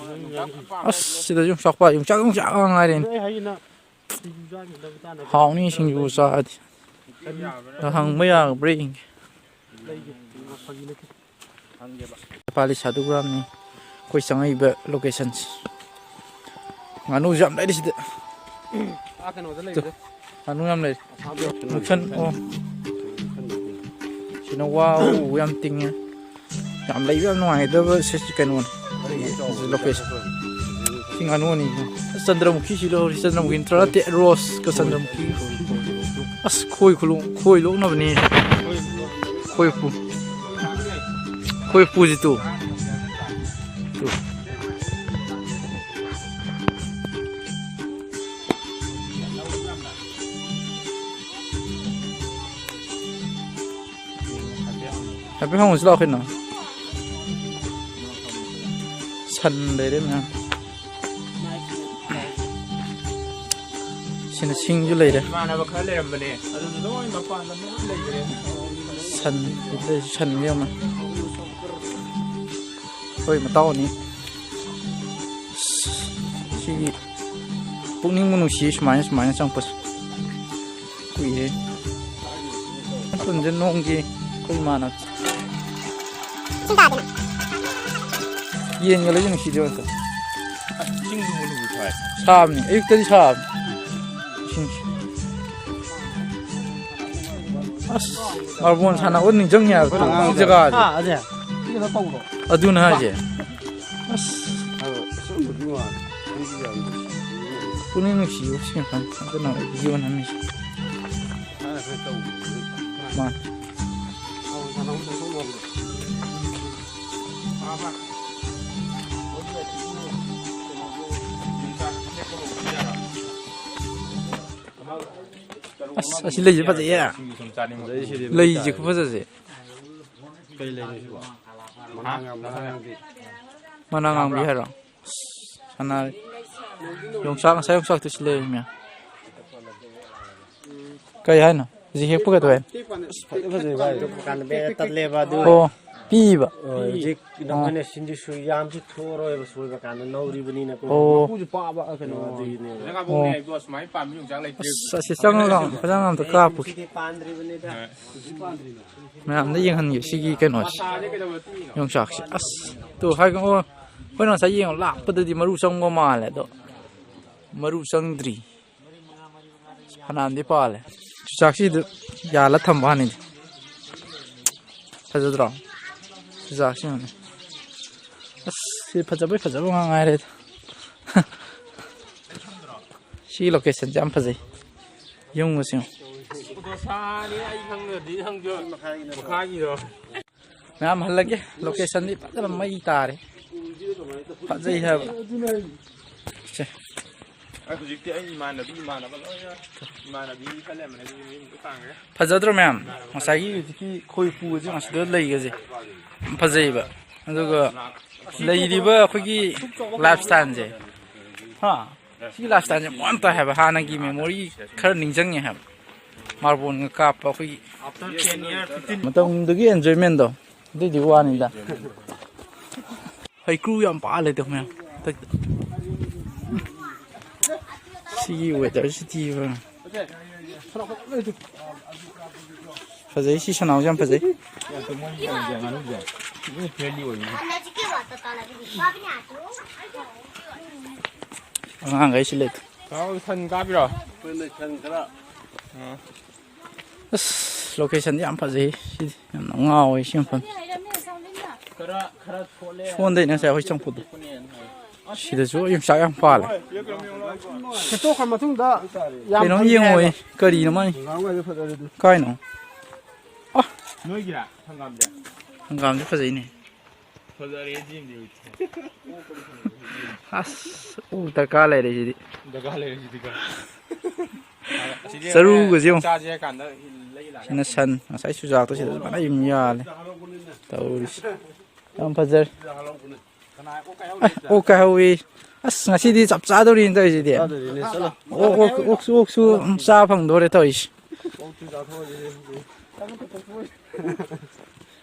ꯑꯁ, ꯁꯤꯗ ꯌꯣꯡꯆꯥꯛ ꯄꯥꯜꯂꯤ, ꯌꯣꯡꯆꯥꯛ, ꯌꯣꯡꯆꯥꯛ ꯉꯥꯏꯔꯦꯅꯦ꯫ ꯍꯥꯎꯅꯤ ꯁꯤꯡꯖꯨ ꯆꯥꯔꯗꯤ꯫ ꯍꯪꯕ ꯌꯥꯕ꯭ꯔꯥ ꯌꯦꯡꯒꯦ꯫ ꯅꯦꯄꯥꯂꯤ ꯁꯥꯗꯨ ꯒ꯭ꯔꯥꯝꯅꯤ ꯑꯩꯈꯣꯏ ꯆꯪꯉꯛꯏꯕ ꯂꯣꯀꯦꯁꯟꯁꯦ꯫ ꯉꯥꯅꯨꯁꯨ ꯌꯥꯝ ꯂꯩꯔꯤ ꯁꯤꯗ꯫ ꯑꯥ, ꯀꯩꯅꯣꯗ ꯂꯩꯕꯗꯣ꯫ ꯉꯥꯅꯨ ꯌꯥꯝ ꯂꯩꯔꯤ꯫ ꯑꯁꯥꯝꯗ ꯃꯨꯛꯁꯟ, ꯑꯣ꯫ ꯁꯤꯅ ꯋꯥ ꯎ ꯌꯥꯝ ꯇꯤꯡꯉꯦ꯫ ꯌꯥꯝ ꯂꯩꯕ ꯌꯥꯝ ꯅꯨꯡꯉꯥꯏꯒꯗꯕ ꯁꯤ ꯀꯩꯅꯣꯅꯤ꯫ ꯂꯣꯀꯦꯁꯟ꯫ ꯁꯤ ꯉꯥꯅꯨ ꯑꯅꯤ꯫ ꯑꯁ, ꯆꯟꯗ꯭ꯔꯃꯨꯈꯤꯁꯤ ꯂꯧꯔꯤ꯫ ꯆꯟꯗ꯭ꯔꯃꯨꯈꯤ ꯅꯠꯇ꯭ꯔꯒ ꯇꯦ-, ꯔꯣꯁꯀ ꯆꯟꯗ꯭ꯔꯃꯨꯈꯤ꯫ ꯑꯁ, ꯈꯣꯏ ꯈꯨꯂꯣꯛ-, ꯈꯣꯏ ꯂꯣꯛꯅꯕꯅꯦ꯫ ꯈꯣꯏ ꯎꯄꯨ꯫ ꯈꯣꯏ ꯎꯄꯨꯁꯤ ꯇꯨ꯫ ꯇꯨ꯫ ꯍꯥꯏꯐꯦꯠ ꯍꯪꯉꯨꯁꯤ ꯂꯥꯛꯑꯣ ꯀꯩꯅꯣ꯫ ꯁꯟ ꯂꯩꯔꯦ ꯃꯌꯥꯝ꯫ ꯁꯤꯅ ꯁꯤꯡꯁꯨ ꯂꯩꯔꯦ꯫ ꯏꯃꯥꯟꯅꯕ ꯈꯔ ꯂꯩꯔꯝꯕꯅꯦ, ꯑꯗꯨꯁꯨ ꯂꯣꯏ ꯃꯄꯥꯟ ꯂꯝꯗ ꯂꯣꯏ ꯂꯩꯈ꯭ꯔꯦ꯫ ꯁꯟ, ꯁꯟ ꯌꯦꯡꯉꯣ꯫ ꯑꯩꯈꯣꯏ ꯃꯇꯥꯎꯅꯤ꯫ ꯁꯤꯒꯤ ꯄꯨꯛꯅꯤꯡꯕꯨ ꯅꯨꯡꯁꯤ ꯁꯨꯃꯥꯏꯅ, ꯁꯨꯃꯥꯏꯅ ꯆꯪꯉꯛꯄꯁꯦ꯫ ꯀꯨꯏꯔꯦ꯫ ꯃꯇꯝꯁꯦ ꯅꯣꯡꯒꯤ ꯑꯩꯈꯣꯏ ꯏꯃꯥꯅ ꯌꯦꯟꯒ ꯂꯩꯁꯦ ꯅꯨꯡꯁꯤꯗꯦ ꯑꯝꯇ꯫ ꯏꯁꯤꯡꯗꯨꯕꯨ ꯂꯨꯕ ꯁꯥꯏ꯫ ꯁꯥꯕꯅꯤ, ꯑꯌꯨꯛꯇꯗꯤ ꯁꯥꯕꯅꯤ꯫ ꯏꯁꯤꯡꯁꯦ꯫ ꯑꯁ, ꯃꯥꯔꯕꯣꯜ ꯁꯥꯟꯅꯕ ꯅꯤꯡꯁꯤꯡꯉꯦ ꯍꯥꯏꯕ ꯇꯨ, ꯁꯤ ꯖꯒꯥꯁꯦ꯫ ꯑꯥ, ꯑꯗꯦ꯫ ꯁꯤ ꯀꯩꯅꯣ ꯇꯧꯕ꯭ꯔꯣ? ꯑꯗꯨꯅ ꯍꯥꯏꯁꯦ꯫ ꯑꯁ꯫ ꯄꯨꯛꯅꯤꯡ ꯅꯨꯡꯁꯤꯕ ꯁꯤ ꯉꯥꯛꯇꯅꯤ꯫ ꯑꯗꯨꯅ ꯑꯩ ꯚꯤꯗꯤꯑꯣ ꯅꯝꯃꯤꯁꯦ꯫ ꯃꯥꯅꯤ꯫ ꯑꯁ, ꯑꯁꯤ ꯂꯩꯁꯦ ꯐꯖꯩꯌꯦ꯫ ꯁꯤꯡꯖꯨ ꯁꯨꯝ ꯆꯥꯅꯤꯡꯕ꯫ ꯂꯩꯁꯤꯗꯤ ꯂꯩꯁꯦ ꯈꯨꯐꯖꯁꯦ꯫ ꯀꯩ ꯂꯩꯅꯣ ꯁꯤꯕꯣ? ꯃꯅꯥ ꯉꯥꯡ-, ꯃꯅꯥ ꯉꯥꯡꯕꯤ꯫ ꯃꯅꯥ ꯉꯥꯡꯕꯤ ꯍꯥꯏꯔꯣ? ꯑꯁ, ꯁꯅꯥ-, ꯌꯣꯡꯆꯥꯛ, ꯉꯁꯥꯏ ꯌꯣꯡꯆꯥꯛꯇꯨ ꯁꯤ ꯂꯩꯔꯤꯃꯦ꯫ ꯀꯩ ꯍꯥꯏꯅꯣ? ꯍꯧꯖꯤꯛ ꯍꯦꯛꯄꯒ ꯇꯣꯛꯑꯦ꯫ ꯑꯁ, ꯐꯖ ꯐꯖꯩ ꯚꯥꯏ꯫ ꯀꯥꯟꯗ ꯕꯦꯔ ꯇꯠꯂꯦꯕ ꯑꯗꯨ꯫ ꯑꯣ, ꯄꯤꯕ? ꯑꯣ, ꯍꯧꯖꯤꯛ ꯑꯥ꯫ ꯅꯈꯣꯏꯅ ꯁꯤꯟꯗꯤ ꯁꯨꯏ, ꯌꯥꯝꯁꯨ ꯊꯣꯛꯑꯔꯣꯏꯕ ꯁꯣꯏꯕ ꯀꯥꯟꯗ ꯅꯧꯔꯤꯕꯅꯤꯅꯀꯣ꯫ ꯑꯣ꯫ ꯃꯀꯨꯁꯨ ꯄꯥꯕ ꯀꯩꯅꯣ ꯑꯣ꯫ ꯑꯗꯨꯒꯤꯅꯦꯕ꯫ ꯑꯣ꯫ ꯑꯁ, ꯑꯁꯤ ꯆꯪꯉꯒ ꯐꯖꯅ ꯑꯝꯇ ꯀꯥꯞꯄꯨꯒꯦ꯫ ꯁꯤꯗꯤ ꯄꯥꯟꯗ꯭ꯔꯤꯕꯅꯤꯗ꯫ ꯃꯌꯥꯝꯗ ꯌꯦꯡꯍꯟꯒꯦ ꯁꯤꯒꯤ ꯀꯩꯅꯣꯁꯦ, ꯌꯣꯡꯆꯥꯛꯁꯦ꯫ ꯑꯁ, ꯇꯨ ꯍꯥꯏꯒ-, ꯑꯣ, ꯑꯩꯈꯣꯏꯅ ꯉꯁꯥꯏ ꯌꯦꯡꯉꯣ, ꯂꯥꯛꯄꯗꯗꯤ ꯃꯔꯨ ꯆꯪꯕ ꯃꯥꯜꯂꯦ, ꯑꯗꯣ ꯃꯔꯨ ꯆꯪꯗ꯭ꯔꯤ꯫ ꯐꯅꯌꯥꯝꯗꯤ ꯄꯥꯜꯂꯦ꯫ ꯆꯨꯖꯥꯛꯁꯤꯗ ꯌꯥꯜꯂ ꯊꯝꯕ ꯋꯥꯅꯤꯗ꯫ ꯐꯖꯗ꯭ꯔꯣ? ꯆꯨꯖꯥꯛꯁꯤ ꯌꯦꯡꯉꯨꯅꯦ꯫ ꯑꯁ, ꯁꯤ ꯐꯖꯕꯩ ꯐꯖꯕ ꯉꯥꯛ ꯉꯥꯏꯔꯦꯗ꯫ ꯁꯤꯒꯤ locationꯁꯦ ꯌꯥꯝ ꯐꯖꯩ꯫ ꯌꯨꯝꯒꯁꯦ ꯌꯦꯡꯉꯣ꯫ ꯃꯌꯥꯝ ꯍꯜꯂꯒꯦ꯫ Locationꯗꯤ ꯐꯖꯅ ꯃꯩ ꯇꯥꯔꯦ꯫ ꯐꯖꯩ ꯍꯥꯏꯕ꯫ ꯁꯦ꯫ ꯑꯩ ꯍꯧꯖꯤꯛꯇꯤ ꯑꯩ ꯏꯃꯥꯟꯅꯕꯤ, ꯏꯃꯥꯟꯅꯕ ꯂꯣꯏꯅ, ꯏꯃꯥꯟꯅꯕꯤ ꯈꯔ ꯂꯩꯔꯝꯕꯅꯦ, ꯑꯗꯨꯒꯤ ꯃꯌꯨꯝ ꯂꯣꯏ ꯄꯥꯡꯈ꯭ꯔꯦ꯫ ꯐꯖꯗ꯭ꯔꯣ ꯃꯌꯥꯝ? ꯉꯁꯥꯏꯒꯤ ꯍꯧꯖꯤꯛꯀꯤ ꯈꯣꯏ ꯄꯨꯕꯁꯦ ꯉꯁꯤꯗ ꯂꯩꯒꯁꯦ ꯌꯥꯝ ꯐꯖꯩꯕ꯫ ꯑꯗꯨꯒ ꯂꯩꯔꯤꯕ ꯑꯩꯈꯣꯏꯒꯤ lifestyleꯁꯦ, ꯍꯥ? ꯁꯤꯒꯤ lifestyleꯁꯦ ꯃꯑꯣꯡ ꯑꯃ ꯇꯧꯋꯦ ꯍꯥꯏꯕ, ꯍꯥꯟꯅꯒꯤ memory ꯈꯔ ꯅꯤꯡꯁꯤꯡꯉꯦ ꯍꯥꯏꯕ꯫ Marble ꯀꯥꯞꯄ ꯑꯩꯈꯣꯏꯒꯤ ꯃꯇꯝꯗꯨꯒꯤ enjoymentꯗꯣ, ꯑꯗꯨꯏꯗꯤ ꯋꯥꯅꯤꯗ꯫ ꯍꯩꯀ꯭ꯔꯨ ꯌꯥꯝ ꯄꯥꯜꯂꯦ ꯇꯧ ꯃꯌꯥꯝ ꯃꯊꯛꯇ꯫ ꯁꯤꯒꯤ weatherꯁꯤꯗꯤ ꯐꯖꯩ, ꯁꯤ ꯁꯅꯥꯎꯁꯦ ꯌꯥꯝ ꯐꯖꯩ꯫ ꯑꯉꯥꯡꯈꯩꯁꯤ ꯂꯩ꯫ ꯁꯟ ꯀꯥꯞꯄꯤꯔꯣ? ꯑꯁ, locationꯗꯤ ꯌꯥꯝ ꯐꯖꯩ꯫ ꯁꯤꯗꯤ ꯌꯥꯝꯅ ꯉꯥꯎꯋꯦ ꯁꯤ ꯃꯐꯝ꯫ ꯁꯣꯟꯗꯩꯅ ꯉꯁꯥꯏ ꯑꯩꯈꯣꯏ ꯆꯪꯐꯨꯠꯇꯣ꯫ ꯁꯤꯗꯁꯨ ꯌꯣꯡꯆꯥꯛ ꯌꯥꯝ ꯄꯥꯜꯂꯦ꯫ ꯁꯦꯠꯇꯣꯛꯈ꯭ꯔ ꯃꯇꯨꯡꯗ ꯌꯥꯝ ꯀꯩꯅꯣꯝ ꯐꯪꯗꯦ ꯌꯦꯡꯉꯣ ꯍꯥꯏꯕ꯫ ꯀꯔꯤꯅꯣ ꯃꯥꯅꯤ? ꯍꯪꯒꯥꯝꯒꯁꯦ ꯐꯖꯔꯦ ꯑꯗꯨ꯫ ꯀꯥꯏꯅꯣ? ꯑ! ꯅꯣꯏꯒꯤꯔꯥ ꯍꯪꯒꯥꯝꯁꯦ? ꯍꯪꯒꯥꯝꯁꯦ ꯐꯖꯩꯅꯦ꯫ ꯐꯖꯔꯦ ꯁꯤꯃꯗꯤ꯫ ꯑꯁ, ꯎ ꯗꯔꯀꯥꯔ ꯂꯩꯔꯦ ꯁꯤꯗꯤ꯫ ꯗꯔꯀꯥꯔ ꯂꯩꯔꯦ ꯁꯤꯗꯤ ꯀꯣ꯫ ꯆꯔꯨꯒꯁꯦ ꯌꯦꯡꯉꯨ꯫ ꯆꯥꯁꯦ ꯍꯥꯏ ꯀꯥꯟꯗ ꯂꯩ ꯂꯥꯛꯑꯦ꯫ ꯁꯤꯅ ꯁꯟ꯫ ꯉꯁꯥꯏ ꯆꯨꯖꯥꯛꯇꯣ ꯁꯤꯗꯁꯨ ꯐꯖꯅ ꯑꯗꯨꯝ ꯌꯥꯜꯂꯦ꯫ ꯇꯧꯔꯤꯁꯦ꯫ ꯌꯥꯝ ꯐꯖꯔꯦ꯫ ꯑꯦ, ꯑꯣꯛ ꯀꯥꯏꯍꯧꯋꯤ꯫ ꯑꯁ, ꯉꯁꯤꯗꯤ ꯆꯞ ꯆꯥꯗꯧꯔꯤꯅ ꯇꯧꯔꯤꯁꯤꯗꯤ꯫ ꯆꯥꯗꯣꯔꯤꯅꯦ, ꯆꯠꯂꯣ꯫ ꯑꯣꯛ, ꯑꯣꯛ, ꯑꯣꯛꯁꯨ, ꯑꯣꯛꯁꯨ ꯑꯗꯨꯝ ꯆꯥ ꯐꯪꯗꯣꯔꯦ ꯇꯧꯔꯤꯁꯦ꯫ ꯑꯣꯛꯁꯨ ꯆꯥꯊꯣꯛꯑꯁꯤ꯫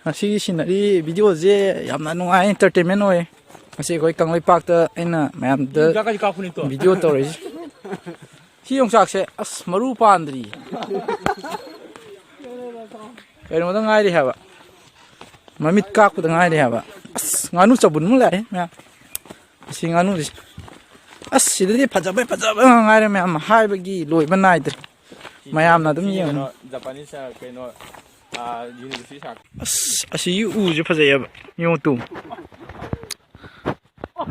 ꯉꯁꯤꯒꯤ ꯁꯤꯅꯔꯤ ꯚꯤꯗꯤꯑꯣꯁꯦ ꯌꯥꯝꯅ ꯅꯨꯡꯉꯥꯏ, ꯏꯟꯇꯔꯇꯦꯟꯃꯦꯟ ꯑꯣꯏ꯫ ꯉꯁꯤ ꯑꯩꯈꯣꯏ ꯀꯪꯂꯩꯄꯥꯛꯇ ꯑꯩꯅ ꯃꯌꯥꯝꯗ ꯚꯤꯗꯤꯑꯣ ꯇꯧꯔꯛꯏꯁꯦ꯫ ꯁꯤ ꯌꯣꯡꯆꯥꯛꯁꯦ ꯑꯁ ꯃꯔꯨ ꯄꯥꯟꯗ꯭ꯔꯤ꯫ ꯀꯩꯅꯣꯗ ꯉꯥꯏꯔꯤ ꯍꯥꯏꯕ꯫ ꯃꯃꯤꯠ ꯀꯥꯛꯄꯗ ꯉꯥꯏꯔꯤ ꯍꯥꯏꯕ꯫ ꯑꯁ, ꯉꯥꯅꯨ ꯆꯕꯨꯟꯃꯨꯛ ꯂꯥꯛꯑꯦ ꯃꯌꯥꯝ꯫ ꯑꯁꯤ ꯉꯥꯅꯨꯁꯤ꯫ ꯑꯁ, ꯁꯤꯗꯗꯤ ꯐꯖꯕꯩ ꯐꯖꯕ ꯉꯥꯛ ꯉꯥꯏꯔꯦ ꯃꯌꯥꯝ꯫ ꯍꯥꯏꯕꯒꯤ ꯂꯣꯏꯕ ꯅꯥꯏꯗ꯭ꯔꯦ꯫ ꯃꯌꯥꯝꯅ ꯑꯗꯨꯝ ꯁꯤ ꯌꯦꯡꯉꯨ꯫ ꯀꯩꯅꯣ, Japanese, ꯑ, ꯀꯩꯅꯣ, ꯑ, university ꯁꯥ-, ꯑꯁ, ꯑꯁꯤꯒꯤ ꯎꯁꯦ ꯐꯖꯩꯑꯕ꯫ ꯌꯦꯡꯉꯨ ꯇꯨ꯫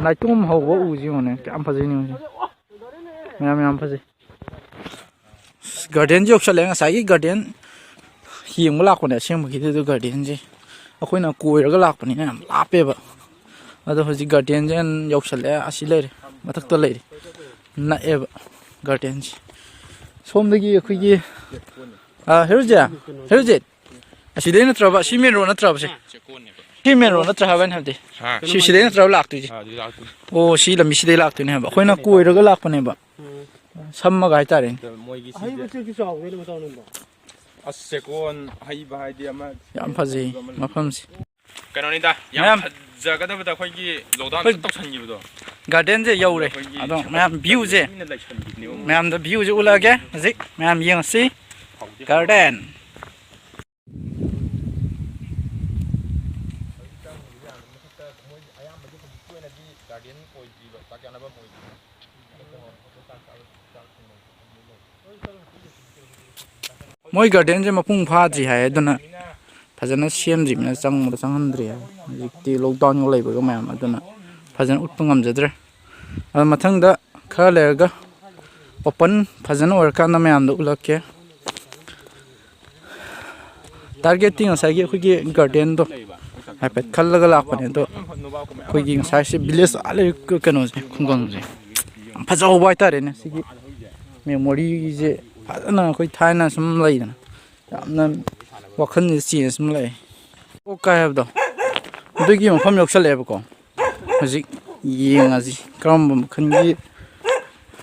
ꯅꯥꯏꯇꯣꯝ ꯍꯧꯕ ꯎꯁꯤ ꯌꯦꯡꯉꯨꯅꯦ꯫ ꯀꯌꯥꯝ ꯐꯖꯩꯅꯣ ꯌꯦꯡꯉꯨꯁꯦ꯫ ꯃꯌꯥꯝ, ꯌꯥꯝ ꯐꯖꯩ꯫ ꯑꯁ, garden ꯁꯦ ꯌꯧꯁꯜꯂꯛꯑꯦ꯫ ꯉꯁꯥꯏꯒꯤ garden ꯌꯦꯡꯕ ꯂꯥꯛꯄꯅꯦ ꯑꯁꯦꯡꯕꯒꯤꯗꯤ, ꯑꯗꯨ garden ꯁꯦ ꯑꯩꯈꯣꯏꯅ ꯀꯣꯏꯔꯒ ꯂꯥꯛꯄꯅꯤꯅ ꯌꯥꯝ ꯂꯥꯞꯄꯦꯕ꯫ ꯑꯗꯣ ꯍꯧꯖꯤꯛ garden ꯁꯦ ꯌꯧꯁꯜꯂꯛꯑꯦ꯫ ꯑꯁꯤ ꯂꯩꯔꯦ, ꯃꯊꯛꯇ ꯂꯩꯔꯦ, ꯅꯛꯑꯦꯕ garden ꯁꯦ꯫ ꯁꯣꯝꯗꯒꯤ ꯑꯩꯈꯣꯏꯒꯤ, ꯑ, ꯍꯦꯔꯣꯖꯤꯠ, ꯍꯦꯔꯣꯖꯤꯠ, ꯑꯁꯤꯗꯩ ꯅꯠꯇ꯭ꯔꯕ? ꯁꯤ main road ꯅꯠꯇ꯭ꯔꯕ ꯁꯤ? ꯁꯤ main road ꯅꯠꯇ꯭ꯔꯥ ꯍꯥꯏꯕ ꯑꯩꯅ ꯍꯥꯏꯕꯗꯤ? ꯁꯤ ꯁꯤꯗꯩ ꯅꯠꯇ꯭ꯔꯥ ꯂꯥꯛꯇꯣꯏꯁꯦ? ꯑꯥ, ꯑꯗꯨꯗꯤ ꯂꯥꯛꯇꯣꯏꯅꯤ꯫ ꯑꯣ, ꯁꯤ ꯂꯝꯕꯤ ꯁꯤꯗꯩ ꯂꯥꯛꯇꯣꯏꯅꯦ ꯍꯥꯏꯕ꯫ ꯑꯩꯈꯣꯏꯅ ꯀꯣꯏꯔꯒ ꯂꯥꯛꯄꯅꯦꯕ꯫ ꯁꯝꯃꯒ ꯍꯥꯏꯇꯥꯔꯦꯅꯦ꯫ ꯑꯗ ꯃꯣꯏꯒꯤ ꯁꯤꯁꯦ ꯑꯍꯩꯕ ꯆꯦꯛꯁꯨ ꯆꯥꯎꯕꯅꯦ, ꯃꯇꯥꯎ ꯅꯪꯕꯣ꯫ ꯑꯁ, ꯆꯦꯛꯀꯣꯟ ꯍꯩꯕ ꯍꯥꯏꯗꯤ ꯑꯃ ꯌꯥꯝ ꯐꯖꯩ ꯑꯍꯩꯕ ꯑꯃ ꯂꯩ꯫ ꯃꯐꯝꯁꯦ꯫ ꯀꯩꯅꯣꯅꯤꯗ, ꯌꯥꯝ ꯃꯌꯥꯝ ꯐꯖꯒꯗꯕꯗ ꯑꯩꯈꯣꯏꯒꯤ lockdown ꯑꯩꯈꯣꯏ ꯇꯛ ꯇꯧꯁꯟꯈꯤꯕꯗꯣ꯫ Garden ꯁꯦ ꯌꯧꯔꯦ꯫ ꯑꯩꯈꯣꯏꯒꯤ ꯑꯗꯣ ꯃꯌꯥꯝ view ꯁꯦ, ꯃꯤꯅ ꯂꯩꯁꯟꯈꯤꯕꯅꯦꯕ꯫ ꯃꯌꯥꯝꯗ view ꯁꯦ ꯎꯠꯂꯛꯑꯒꯦ ꯍꯧꯖꯤꯛ꯫ ꯃꯌꯥꯝ ꯌꯦꯡꯉꯁꯤ꯫ ꯍꯧꯗꯤ ꯍꯧꯔꯦ꯫ Garden꯫ ꯃꯣꯏ garden ꯁꯦ ꯃꯄꯨꯡ ꯐꯥꯗ꯭ꯔꯤ ꯍꯥꯏ, ꯑꯗꯨꯅ ꯐꯖꯅ ꯁꯦꯝꯗ꯭ꯔꯤꯕꯅꯤꯅ ꯆꯪꯕꯗ ꯆꯪꯍꯟꯗ꯭ꯔꯤ ꯍꯥꯏ꯫ ꯍꯧꯖꯤꯛꯇꯤ lockdown ꯒ ꯂꯩꯕꯒ ꯃꯌꯥꯝ ꯑꯗꯨꯅ ꯐꯖꯅ ꯎꯠꯄ ꯉꯝꯖꯗ꯭ꯔꯦ꯫ ꯑꯗꯣ ꯃꯊꯪꯗ ꯈꯔ ꯂꯩꯔꯒ open ꯐꯖꯅ ꯑꯣꯏꯔꯀꯥꯟꯗ ꯃꯌꯥꯝꯗ ꯎꯠꯂꯛꯀꯦ꯫ Target ꯇꯤ ꯉꯁꯥꯏꯒꯤ ꯑꯩꯈꯣꯏꯒꯤ garden ꯗꯣ ꯍꯥꯏꯐꯦꯠ ꯈꯜꯂꯒ ꯂꯥꯛꯄꯅꯦ, ꯑꯗꯣ ꯑꯩꯈꯣꯏꯒꯤ ꯉꯁꯥꯏꯁꯦ village ꯑꯥ ꯂꯩꯔꯛ ꯀꯩꯅꯣꯁꯦ, ꯈꯨꯡꯒꯪꯁꯦ ꯌꯥꯝ ꯐꯖꯍꯧꯕ ꯍꯥꯏꯇꯥꯔꯦꯅꯦ꯫ ꯁꯤꯒꯤ memory ꯁꯦ ꯐꯖꯅ ꯑꯩꯈꯣꯏ ꯊꯥꯏꯅ ꯁꯨꯝ ꯂꯩꯗꯅ, ꯌꯥꯝꯅ ꯋꯥꯈꯜꯁꯦ ꯆꯦꯟꯖ ꯑꯃ ꯂꯥꯛꯑꯦ꯫ ꯑꯣꯛ ꯀꯥꯏ ꯍꯥꯏꯕꯗꯣ, ꯑꯗꯨꯒꯤ ꯃꯐꯝ ꯌꯧꯁꯜꯂꯛꯑꯦꯕꯀꯣ꯫ ꯍꯧꯖꯤꯛ ꯌꯦꯡꯉꯁꯤ ꯀꯔꯝꯕ ꯃꯈꯜꯒꯤ,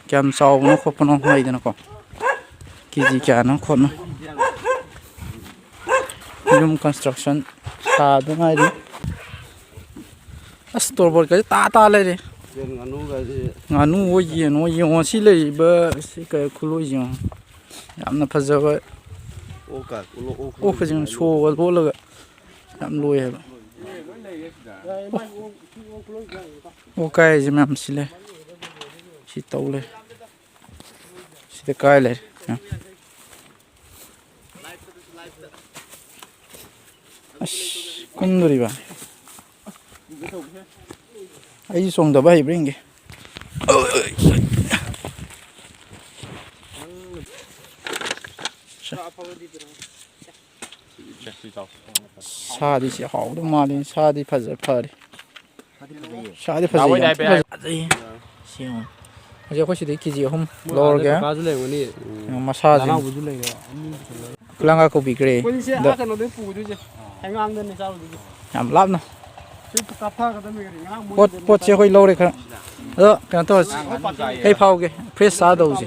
ꯀꯌꯥꯝ ꯆꯥꯎꯕꯅꯣ ꯈꯣꯠꯄꯅꯣ ꯂꯩꯗꯅꯀꯣ, ꯀꯦ ꯖꯤ ꯀꯌꯥꯅꯣ ꯈꯣꯠꯅꯣ꯫ ꯌꯨꯝ ꯀꯟꯁꯇ꯭ꯔꯛꯁꯟ ꯁꯥꯗ ꯉꯥꯏꯔꯤ꯫ ꯑꯁ, ꯇꯣꯔꯕꯣꯠꯀꯁꯦ ꯇꯥ ꯇꯥ ꯂꯩꯔꯦ꯫ ꯌꯦꯟ ꯉꯥꯅꯨꯒꯁꯦ꯫ ꯉꯥꯅꯨ ꯑꯣꯏ, ꯌꯦꯟ ꯑꯣꯏ, ꯌꯦꯡꯉꯣ ꯁꯤ ꯂꯩꯔꯤꯕ ꯁꯤ ꯀꯩ ꯈꯨꯂꯣꯏꯁꯦ ꯌꯦꯡꯉꯣ꯫ ꯌꯥꯝꯅ ꯐꯖꯕ ꯑꯣꯛꯀ ꯈꯨꯂꯣ-, ꯑꯣꯛ ꯑꯣꯛꯀꯁꯦ ꯈꯨꯂꯣꯏꯁꯦ ꯁꯣꯒ ꯂꯣꯜꯂꯒ ꯌꯥꯝ ꯂꯣꯏ ꯍꯥꯏꯕ꯫ ꯑꯣ, ꯀꯥꯏꯁꯦ ꯃꯌꯥꯝ ꯁꯤ ꯂꯩ꯫ ꯁꯤ ꯇꯧ ꯂꯩ꯫ ꯁꯤꯗ ꯀꯥꯏ ꯂꯩ꯫ ꯑꯁ, ꯀꯨꯝꯗꯣꯔꯤꯕ꯫ ꯑꯩꯁꯨ ꯆꯣꯡꯊꯕ ꯍꯩꯕ꯭ꯔꯥ ꯌꯦꯡꯒꯦ꯫ ꯁꯥꯗꯤ ꯁꯤ ꯍꯥꯎꯗꯧ ꯃꯥꯜꯂꯤ꯫ ꯁꯥꯗꯤ ꯐꯖ ꯐꯔꯦ꯫ ꯁꯥꯗꯤ ꯐꯖꯩ, ꯌꯥꯝ ꯊꯤ ꯐꯖꯩ꯫ ꯁꯤ ꯌꯦꯡꯉꯣ꯫ ꯍꯧꯖꯤꯛ ꯑꯩꯈꯣꯏ ꯁꯤꯗꯩ ꯀꯦ ꯖꯤ ꯑꯍꯨꯝ ꯂꯧꯔꯒꯦ꯫ ꯀꯀꯥꯁꯨ ꯂꯩꯔꯝꯒꯅꯤ꯫ ꯎꯝ, ꯃꯁꯥꯁꯤꯡ꯫ ꯅꯅꯥꯎꯕꯁꯨ ꯂꯩꯔꯦ꯫ ꯈꯨꯂꯪꯒ ꯀꯧꯕꯤꯈ꯭ꯔꯦ꯫ ꯑꯩꯈꯣꯏꯁꯦ ꯑꯥ ꯀꯩꯅꯣꯗꯩ ꯄꯨꯗꯣꯏꯁꯦ꯫ ꯍꯩꯉꯥꯡꯗꯅꯦ ꯆꯥꯔꯨꯗꯣꯏꯁꯦ꯫ ꯌꯥꯝ ꯂꯥꯞꯅ꯫ ꯁꯤ ꯀꯥꯞꯊꯒꯗꯕꯅꯤ ꯀꯔꯤ? ꯉꯔꯥꯡ ꯃꯣꯏ ꯄꯣꯠ, ꯄꯣꯠꯁꯦ ꯑꯩꯈꯣꯏ ꯂꯧꯔꯦ ꯈꯔ꯫ ꯑꯗꯣ ꯀꯩꯅꯣ ꯇꯧꯔꯁꯤ꯫ ꯀꯩ ꯐꯥꯎꯒꯦ? ꯐ꯭ꯔꯦꯁ ꯆꯥꯗꯧꯁꯦ꯫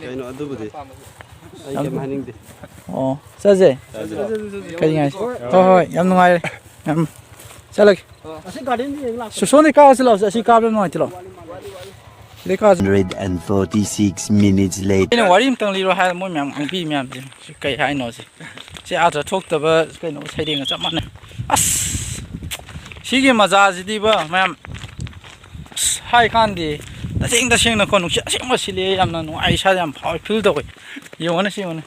ꯀꯩꯅꯣ ꯑꯗꯨꯕꯨꯗꯤ꯫ ꯑꯩ ꯀꯩꯝ ꯍꯥꯏꯅꯤꯡꯗꯦ꯫ ꯑꯣ, ꯆꯠꯁꯦ꯫ ꯆꯠꯁꯦ꯫ ꯀꯔꯤ ꯉꯥꯏ-, ꯍꯣꯏ, ꯍꯣꯏ, ꯌꯥꯝ ꯅꯨꯡꯉꯥꯏꯔꯦ꯫ ꯌꯥꯝ ꯆꯠꯂꯒꯦ꯫ ꯑꯁꯤ ꯒꯥꯔꯗꯦꯟꯗꯤ ꯌꯦꯡ ꯂꯥꯛꯄ꯫ ꯁꯣꯝꯗ ꯀꯥꯔꯁꯤ ꯂꯥꯛꯑꯣ, ꯑꯁꯤ ꯀꯥꯕꯗ ꯅꯨꯡꯉꯥꯏꯇꯦ, ꯂꯥꯛꯑꯣ꯫ ꯁꯤꯗꯩ ꯀꯥꯔꯁꯤ꯫ Hundred and forty-six minutes later. ꯑꯩꯅ ꯋꯥꯔꯤ ꯑꯝꯇꯪ ꯂꯤꯔꯣ ꯍꯥꯏꯔ ꯃꯣꯏ ꯃꯌꯥꯝ ꯉꯥꯡꯕꯤ ꯃꯌꯥꯝꯁꯦ꯫ ꯁꯤ ꯀꯩ ꯍꯥꯏꯅꯣ ꯁꯤ? ꯁꯤ ꯑꯥꯔꯊ ꯊꯣꯛꯇꯕ ꯀꯩꯅꯣ ꯁꯩꯔꯦꯡꯒ ꯆꯞ ꯃꯥꯟꯅꯩ꯫ ꯑꯁ! ꯁꯤꯒꯤ ꯃꯖꯥꯁꯤꯗꯤꯕ ꯃꯌꯥꯝ, ꯑꯁ, ꯍꯥꯏ ꯀꯥꯟꯗꯦ꯫ ꯇꯁꯦꯡ ꯇꯁꯦꯡꯅꯀꯣ ꯅꯨꯡꯁꯤꯠ ꯑꯁꯦꯡꯕ ꯁꯤꯠꯂꯦ꯫ ꯌꯥꯝꯅ ꯅꯨꯡꯉꯥꯏ, ꯏꯁꯥꯗ ꯌꯥꯝ ꯐꯥꯎꯋꯦ, ꯐꯤꯜ ꯇꯧꯋꯦ꯫ ꯌꯦꯡꯉꯣꯅꯦ, ꯁꯤ ꯌꯦꯡꯉꯣꯅꯦ꯫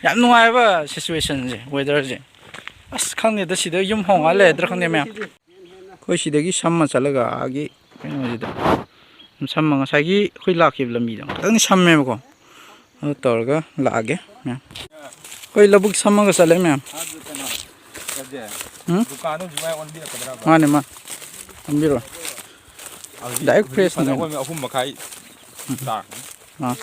ꯌꯥꯝ ꯅꯨꯡꯉꯥꯏꯕ ꯁꯤꯆꯨꯋꯦꯁꯟꯁꯦ, ꯋꯦꯗꯔꯁꯦ꯫ ꯑꯁ, ꯈꯪꯗꯦꯗ, ꯁꯤꯗ ꯌꯨꯝ ꯍꯣꯡꯉ ꯂꯩꯔꯗ꯭ꯔꯥ ꯈꯪꯗꯦ ꯃꯌꯥꯝ꯫ ꯑꯩꯈꯣꯏ ꯁꯤꯗꯒꯤ ꯁꯝꯃ ꯆꯠꯂꯒ ꯑꯥꯒꯤ ꯀꯩꯅꯣꯁꯤꯗ ꯁꯝꯃ, ꯉꯁꯥꯏꯒꯤ ꯑꯩꯈꯣꯏ ꯂꯥꯛꯈꯤꯕ ꯂꯝꯕꯤꯗꯣ ꯈꯤꯇꯪꯗꯤ ꯁꯝꯃꯦꯕꯀꯣ꯫ ꯑꯗꯨ ꯇꯧꯔꯒ ꯂꯥꯛꯑꯒꯦ ꯃꯌꯥꯝ꯫ ꯑꯩꯈꯣꯏ ꯂꯧꯕꯨꯛ ꯁꯝꯃꯒ ꯆꯠꯂꯦ ꯃꯌꯥꯝ꯫ ꯎꯝ? ꯗꯨꯀꯥꯟꯗ ꯍꯧꯖꯤꯛ ꯃꯥꯏ ꯑꯣꯟꯕꯤꯔꯛꯀꯗ꯭ꯔꯕ? ꯃꯥꯅꯦ, ꯃꯥꯅꯦ꯫ ꯑꯣꯟꯕꯤꯔꯣ꯫ ꯍꯧꯖꯤꯛ, direct ꯍꯧꯖꯤꯛ fresh ꯐꯖꯅ ꯅꯦ꯫ ꯑꯣꯟꯕ ꯑꯍꯨꯝ ꯃꯈꯥꯏ ꯎꯝ꯫ ꯇꯥꯔꯦ꯫ ꯑꯥ꯫